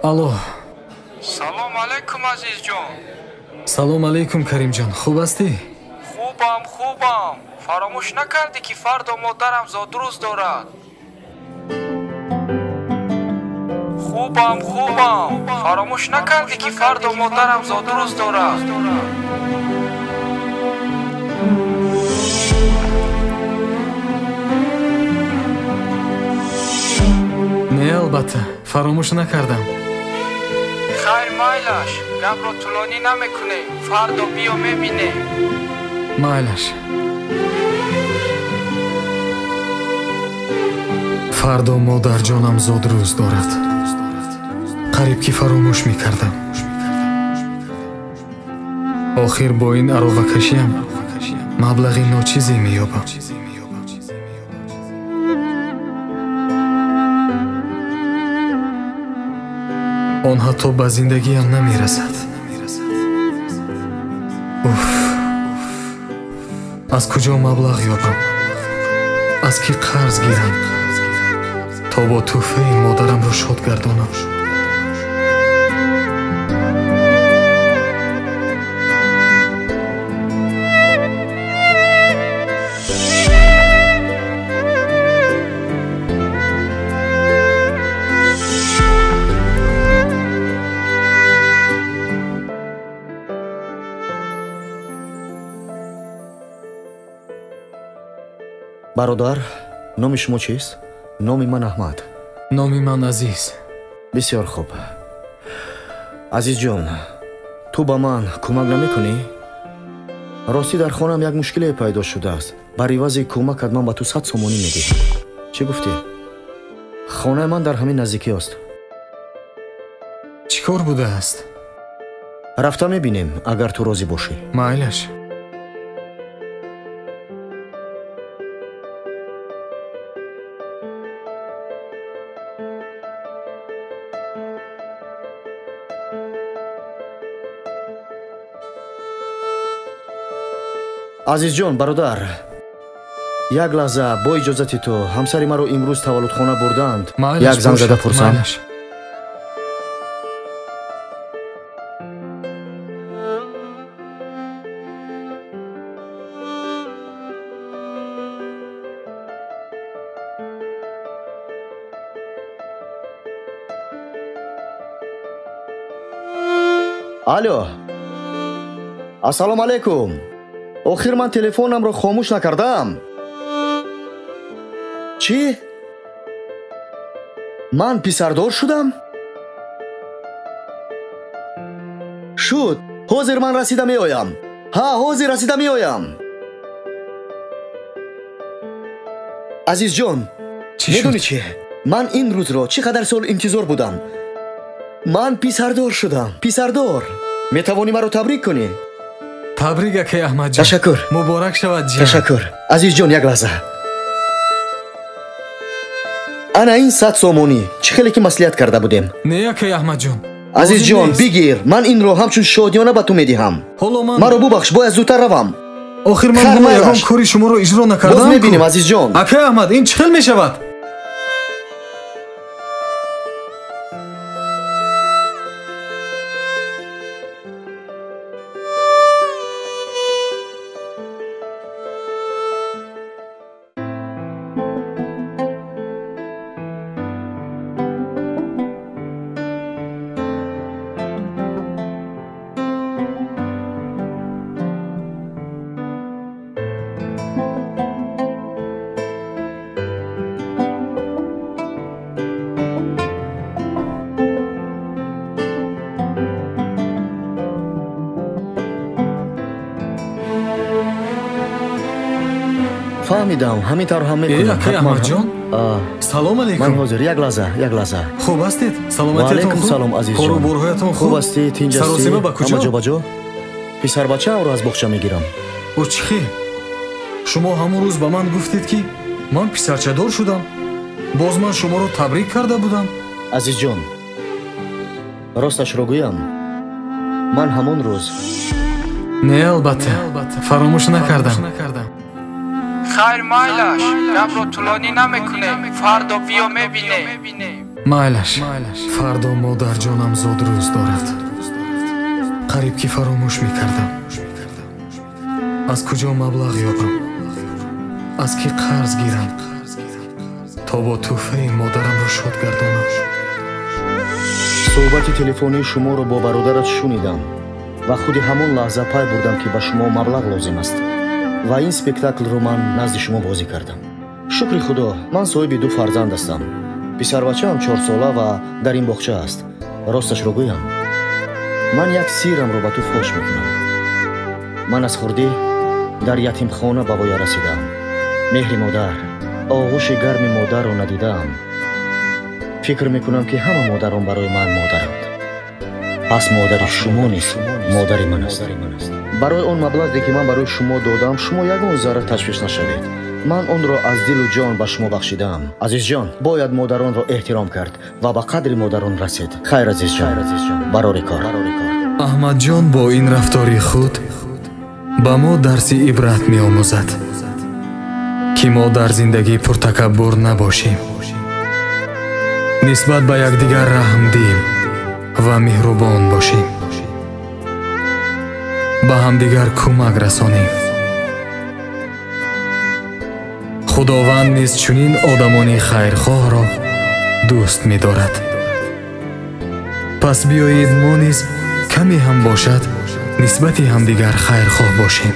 Алло. Салом алейкум, Азизҷон. Салом алейкум, Каримҷон. Хуб ҳастӣ? Хубам, хубам. Фаромӯш накардӣ, ки фардо модарам зодрӯз дорад? Хубам, хубам. Фаромӯш накардӣ, ки фардо модарам зодрӯз дорад? Не, албатта, фаромӯш накардам. Хайр, майлаш, гапро тӯлонӣ намекунем. Фардо биё, мебинем. Майлаш. Фардо модарҷонам зодрӯз дорад. Қариб ки фаромӯш мекардам. Охир бо ин аровакашиам маблағи ночизе меёбам. Он ҳатто ба зиндагиам намерасад. Уф, аз куҷо маблағ ёбам? Аз кӣ қарз гирам, то бо тӯҳфаи модарамро шод гардонам? Бародар, номи шумо чист? Номи ман Аҳмад. Номи ман Азиз. Бисёр хуб. Азизҷон, ту ба ман кӯмак намекунӣ? Ростӣ дар хонаам як мушкиле пайдо шудааст. Бар ивази кӯмакат ман ба ту 100 сомонӣ медиҳам. Чӣ гуфтӣ? Хонаи ман дар ҳамин наздикӣ аст. Чӣ кор будааст? Рафта мебинем, агар ту розӣ бошӣ. Майлаш. Азизҷон, бародар, як лаҳза бо иҷозати ту ҳамсари маро имрӯз таваллудхона бурданд. Як занг зада пурсам. Алло, ассалому алайкум. Охир ман телефонамро хомӯш накардам. Чӣ? Ман писардор шудам? Шуд. Ҳозир ман расида меоям. Ҳа, ҳозир расида меоям. Азизҷон, медонӣ чӣ? Ман ин рӯзро чӣ қадар сол интизор будам. Ман писардор шудам. Писардор. Метавонӣ маро табрик кунӣ? Табрик, акай Аҳмадҷон. Ташаккур. Муборак шавад, ҷон. Ташаккур. Азизҷон, як лаҳза. Ана ин 100 сомонӣ. Чӣ хеле ки маслиҳат карда будем. Не, акай Аҳмадҷон. Азизҷон, бигир. Ман инро ҳамчун шодиёна ба ту медиҳам. Ҳоло ман маро бубахш, бояд зудтар равам. Охир ман ҳоло ягон кори шуморо иҷро накардам. Боз мебинем, азизҷон. Акай Аҳмад, ин чӣ хел мешавад? Фаҳмидам, ҳамин тавр ҳам мекунам. Акай Аҳмадҷон, салом алейкум. Ман ҳозир, як лаҳза, як лаҳза. Хуб ҳастед? Саломатиятон хуб? Салом, азизҷон. Кору борҳоятон хуб ҳастед? Тинҷ ҳастед? Саросима ба куҷо? Ҳама ҷо ба ҷо? Писарбачаамро аз боғча мегирам. О, чӣ хел? Шумо ҳамон рӯз ба ман гуфтед, ки ман писарчадор шудам. Боз ман шуморо табрик карда будам. Азизҷон, росташро гӯям, ман ҳамон рӯз Не, албатта, фаромӯш накардам. Хайр, майлаш, гапро тӯлонӣ намекунем. Фардо биё, мебинем. Майлаш, фардо модарҷонам зодрӯз дорад. Қариб ки фаромӯш мекардам. Аз куҷо маблағ ёбам? Аз кӣ қарз гирам то бо тӯҳфаи модарамро шод гардонам? Суҳбати телефонии шуморо бо бародарат шунидам ва худи ҳамон лаҳза пай бурдам, ки ба шумо маблағ лозим аст ва ин спектаклро ман назди шумо бозӣ кардам. Шукри Худо, ман соҳиби 2 фарзанд ҳастам. Писарбачаам 4 сола ва дар ин боғча аст. Росташро гӯям, ман як сиррамро ба ту фош мекунам. Ман аз хурдӣ дар ятимхона ба воя расидаам. Меҳри модар, оғӯши гарми модарро надидаам. Фикр мекунам, ки ҳама модарон барои ман модаранд. Пас модари шумо низ модари ман аст. Барои он маблағе, ки ман барои шумо додам, шумо ягон зарра ташвиш нашавед. Ман онро аз дилу ҷон ба шумо бахшидаам. Азизҷон, бояд модаронро эҳтиром кард ва ба қадри модарон расид. Хайр, азизҷон, барори кор. Аҳмадҷон бо ин рафтори худ ба мо дарси ибрат меомӯзад, ки мо дар зиндагӣ пуртакаббур набошем, нисбат ба якдигар раҳмдил ва меҳрубон бошем, ба ҳамдигар кӯмак расонем. Худованд низ чунин одамони хайрхоҳро дӯст медорад. Пас биёед, мо низ каме ҳам бошад нисбати ҳамдигар хайрхоҳ бошем.